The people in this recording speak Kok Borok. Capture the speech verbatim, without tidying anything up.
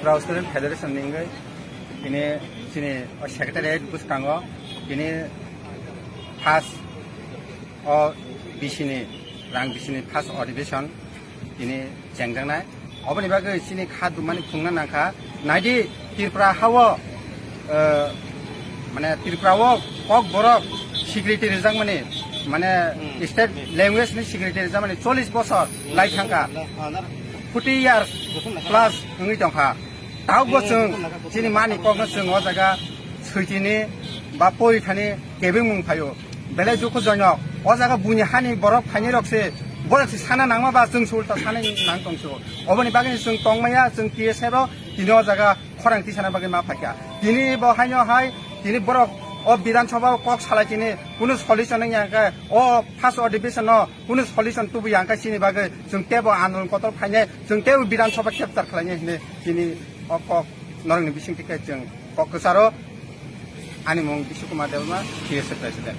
Tripura Student Federation ni wngwi tini chini o secretariat bwskango tini first o bisini rang bisini first admission tini chengjaknai. Oboni bagwi chini kha dumani phungna nangkha. Naidi Tripura hao, eh, mane Tripura o Kokborok secretary rijak mani, mane state language ni secretary rijak mani chollish bosor lai thangkha, forty years plus wngwi tongkha. Tabukbo chwng chini mani kokno chwng o jaga switini ba porithani kebengmung phaio. Belai dukhujonok. O jaga buini hani borok phainai rok se, borok se sana nangma ba chwng se ulta sana nang tongso. Oboni bagwi chwng tongmaya, chwng T S F o tini o jaga khorang tisana bagwi ma phaikha. Tini bo haino hai, tini borok o Bidhan Sabha o kok salai tini kunu solution wngya khe, o first admission o kunu solution tubu yang khe chini bagwi chwng tebo andolon kotor phainai, chwng tebo Bidhan Sabha capture khlainai hinwi tini o kok norokni bisingtwi khe chwng kok kwcharo. Ani mung Bishu Kumar Debbarma, T S F president.